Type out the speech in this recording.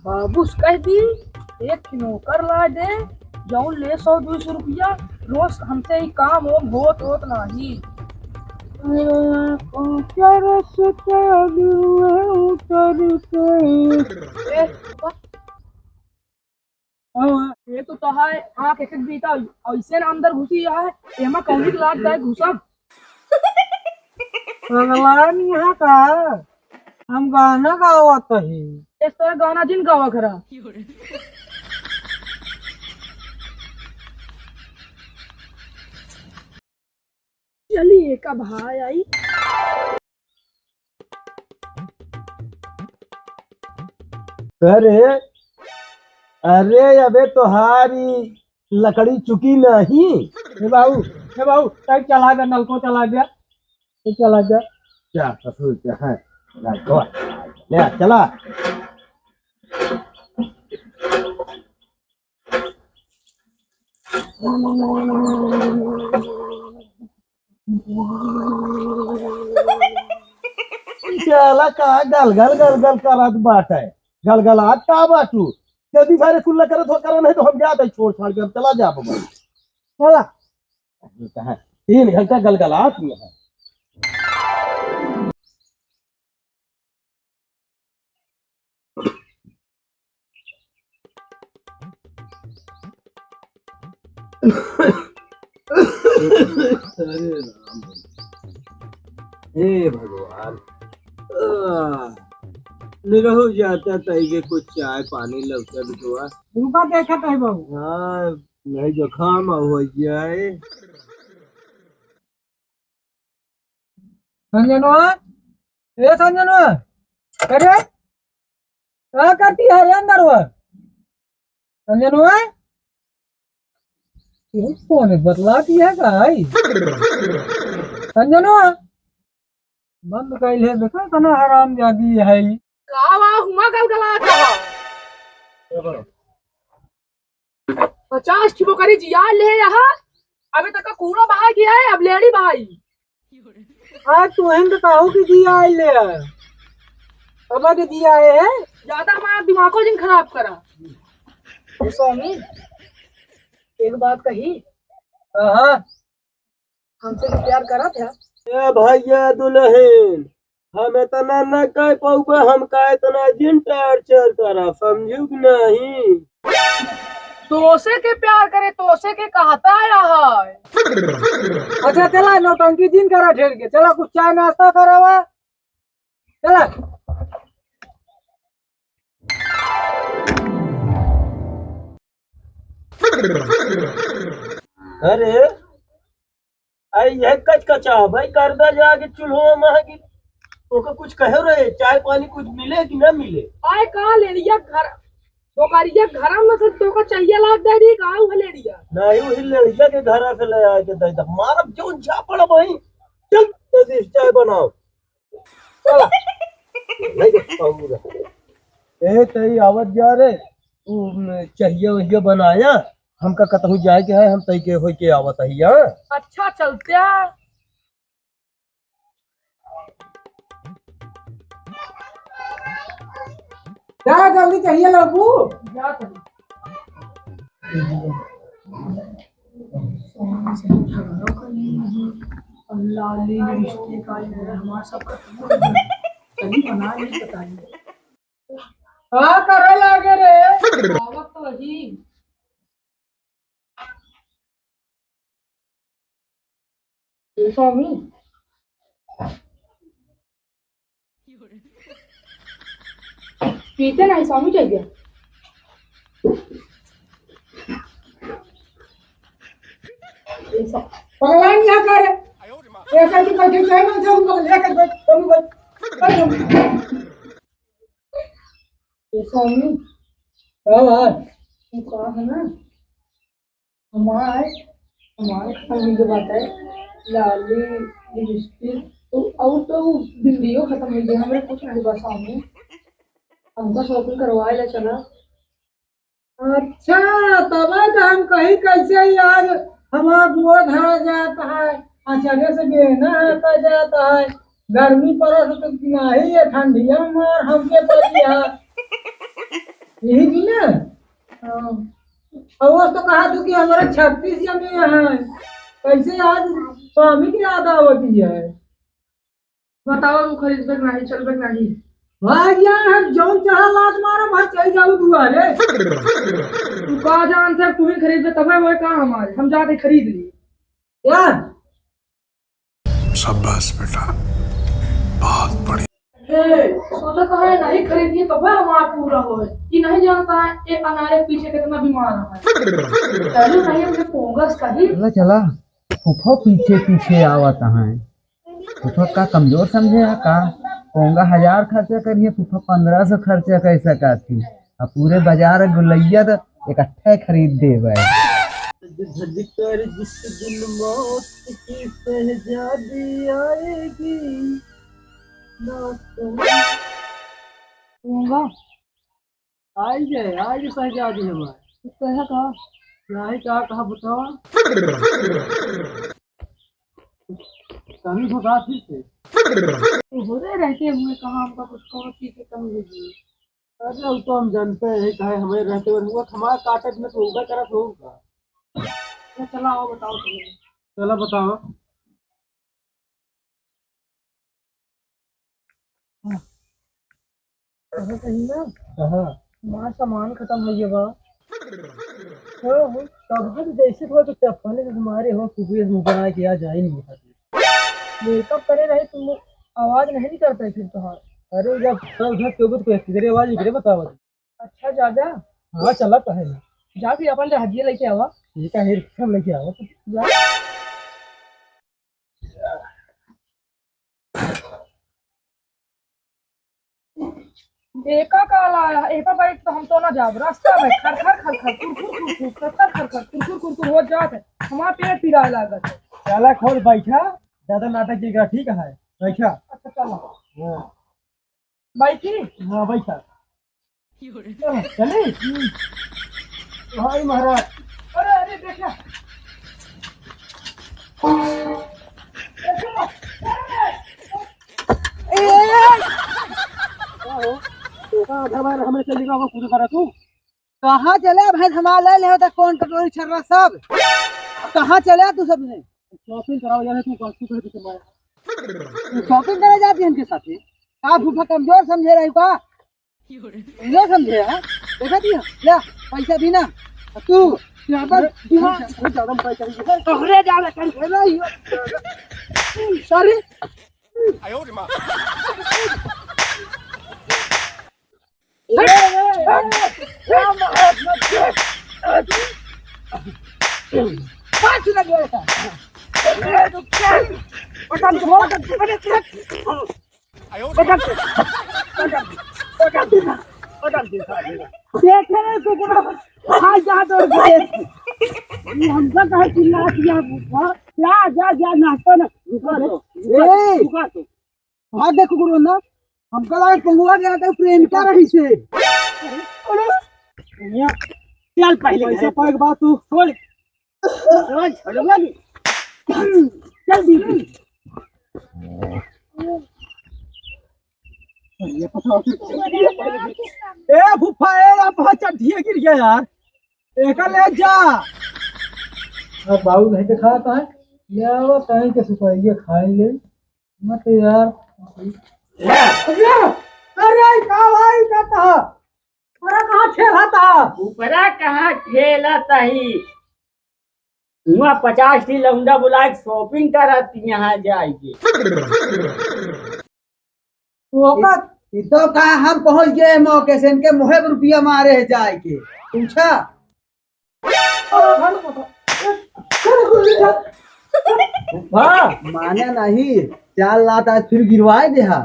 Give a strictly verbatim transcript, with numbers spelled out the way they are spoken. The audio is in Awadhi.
बाबू से कह दी, एक ठे नौकर ला दे, जौन ले सौ दो सौ रुपया, रोज हमसे ही काम होम होत होत नाही। ए, हाँ, ये तो तोहार आँख एक एक बीता ऐसे न अंदर घुसी है, एमा कौनी के लाग जाए घुसब। पगलान यहाँ का, हम गाना गावत ही। इस तरह गाना जिन गावा करा। चलिए, का भाई आई। अरे, अरे, अबे तोहारी लकड़ी चुकी नहीं। ए बाबू, ए बाबू, तब चला गया, नलको चला गया, तब चला गया। क्या कसूर क्या है? नलको, ले आ, चला। साला का गलगल गलगल करत बाटे? गलगलात का बाटू? जल्दी सारे कुल्ला करत हो, करा नहीं तो हम जात है छोड़ छाड़ के, हम चला जाब बाबा। चला। तीन घंटा गलगलात में है। अरे राम, हे भगवान, आह, निरहु जाता तई के कुछ चाय पानी लौटा बिटुआ। रुका देखत है बाबू। हाँ, नहीं जुकाम हो जाए। संजनवा, ए संजनवा, अरे, का करती है रे अंदर वो? संजनवा, ये कौन है? बतलाती है का आई? संजनवा, बंद कइल है, देखा तना हराम जादी है। का वा हुआ गलगलात है? पचास ठो बकरी जिया ले यहाँ, अभी तक का कूड़ा बहा गया है, अब लेड़ी बहाई। आज तू हिंद काहू की जिया ले है, अब के जिया है। ज्यादा हमारा दिमागो जिन खराब करा। ए स्वामी, एक बात कही। हाँ। हमसे तो प्यार करत है। ए भैया दुल्हन, हम इतना न कह पाऊबे, हमका इतना जिन torture करा, समझू कि नहीं? तोसे के प्यार करे, तोसे के कहता है। अच्छा चला, नौटंकी जिन करा ढेर के, चला कुछ चाय नाश्ता करावा, चला। अरे, आई यह कचकचा भाई, कर दे जाके चूल्हो में कि ओका कुछ कहे रहे, चाय पानी कुछ मिले कि ना मिले? आए का लेड़िया घर, बोकारिया घर में से तोका चाहिए लाग दे दी, का उहे लेड़िया? नहीं, वही लेड़िया के घर से ले आए के दे दे। मारब जौन झापड़ भाई। चल, जल्दी से चाय बनाओ। चला। नहीं देख पाऊंगा। ए, तई आवत जा रे, तू, न, चाहिए वहिए बनाया, हमका कतहु जाए के है, हम तई के होई के आवत ही, हाँ? अच्छा, चलते हैं। जा, जल्दी चाहिए लड़कू। जा, चल। सोना से झगड़ो कर ली नहीं। और लाली लिपस्टिक आई है, हमारा सब खत्म हो गया। चली बना ली, पता नहीं। का करे लागे रे? आवत तो ही। स्वामी। पीते नहीं, स्वामी चल गया। पगला नहीं आता रे। एक आदमी बैठे, चाहे ना, चाहे ना, एक आदमी बैठ, चाहे ना, बैठ, बैठ। ये स्वामी। हाँ भाई। ये कहा है ना, हमार, हमार खत्म होइगे बाटे, लाली, लिपस्टिक, तो और तो बिंदियो खत्म होइगे, हमरे कुछ नहीं बा स्वामी। हमका shopping करवाए ला चला। अच्छा, तब तो हम कहीं कैसे ही आज हमार गोड़ धरा जाता है, अचानक से बेना आता जाता है, गर्मी पड़त है तो नहीं, ये ठंडिया मार हमके पड़ी है। यही की ना? हाँ। और वो तो कहा तू कि हमारा छत्तीस जमीन है, कैसे आज स्वामी की याद आवती है? बताओ, तू खरीदबे कि नाही, चलबे कि नाही? भाई यार, हम जौन चाहा लात मारब, भाई चल जाऊ दुआरे। तू का जानते, तू ही खरीदबे तबे होए का हमारे, हम जाते खरीद ली। यार, शाबाश बेटा, बहुत बढ़िया। ए, सोचा तो है नहीं खरीदिए, तब हमार पूरा होए। कि नहीं जानता है, एक अनारे के पीछे कितना बीमार है। चलो नहीं, हमने पोंगस कही। चला, चला, फूफो पीछे पीछे आवत हैं। फूफो का कमजोर समझे है का? पोंगा हजार खर्चा करिए, फूफो पन्द्रह सौ खर्चा कर सका थी। अब पूरे बाजार गुलैया तो इकट्ठे खरीद देबे। जिस दिन मौत की शहजादी आएगी, ना तो पोंगा। आई जे, आई जे शहजादी हमार। तू कहे का? नाही का, कहा बतावा? कमी भगा फिर से। तू होते रहते हुए कहाँ हमका कुछ कौनो चीज की कमी होगी? अरे, वो तो हम जानते हैं, काहे हमारे रहते हुए हुआ, हमारा काटत में तो होगा, करत होगा। तो चला आओ, बताओ तुम्हें। चला बताओ। कहाँ कहीं ना? कहाँ? हमार सामान खतम हो गया बा। हो, हो, तब हम जैसे थोड़ा तो चप्पल से मारे हो, कुबे से ऊपर आके आ जाए नहीं खाती। मेकअप करे रहे तुम, आवाज नहीं निकलता है फिर तोहार। अरे जब सब घर के ऊपर तो तेरे आवाज निकले बतावा। अच्छा जा जा। हाँ चला तो है। जा फिर अपन जहाजिया लेके आवा। ठीक है, हेर हम लेके आवा। जा। एका का लाया? एका बैठ तो हम तो ना जाब। रास्ता में खर खर खर खर, कुर कुर कुर कुर, खर खर खर खर, कुर कुर कुर कुर हो जात है। हमारा पेट पिराए लागत है। चला खोल बैठा, ज्यादा नाटक के करा, ठीक है? बैठा। अच्छा चला। हाँ। बैठी? हाँ बैठा। चला, चली? भाई महाराज। अरे, अरे, देखा। ए! का हो? तो का आधा बार हमें चली गवा वो पूरा करा तू? कहाँ चले भाई, हमारा ले ले होता कौन कटोरी छर्रा सब? कहाँ चले तू सब ने? Shopping कराओ यार, तू कौन सी कह दी तुम्हारा? तू shopping करे जाती है इनके साथे? का फूफा कमजोर समझे रही का? लो समझे, हाँ? देखा दिया? ले, पैसा दी ना। तू, यहाँ पर दिमाग बहुत ज्यादा मोबाइल चल गया है। तोहरे ज्यादा चल गया ना, ये। Sorry। पाँच लग गया था। बटन दबा, बटन दबा, बटन दबा। देखे रे कुकुरा, हाँ, जा दौड़ गए। ये हमका कहे चिल्ला दिया, हाँ? जा, जा, जा, नाश्ता ना, रुका तो, रुका तो, ए! रुका तो। हाँ, देख कुकुरा ना, हमका लगा पंगुआ गया था, प्रेमिका रही से। अरे, चल पहले पैसा घर। पाए के बाद तू छोड़। चल, चल, चल। चल दीदी। ए फूफा, ए, आप चड्ढिया गिर गया यार, एका ले जा। अब बाबू नहीं दिखाता है, ले आवा कहीं के सुपारी खाए ले, मत यार। अरे, अरे, का भाई, का कहा? अरे, कहाँ खेला था? ऊपरा कहाँ खेला था ही? हुआ पचास ठी लौंडा बुलाए shopping करत यहाँ जाइके। तो ओकर इ तो का हम पहुँच गए मौके से, इनके मुँहे पे रुपया मारे है जाइके। पूछा? हाँ। माने नहीं, चार लात आज फिर गिरवाए दे हा।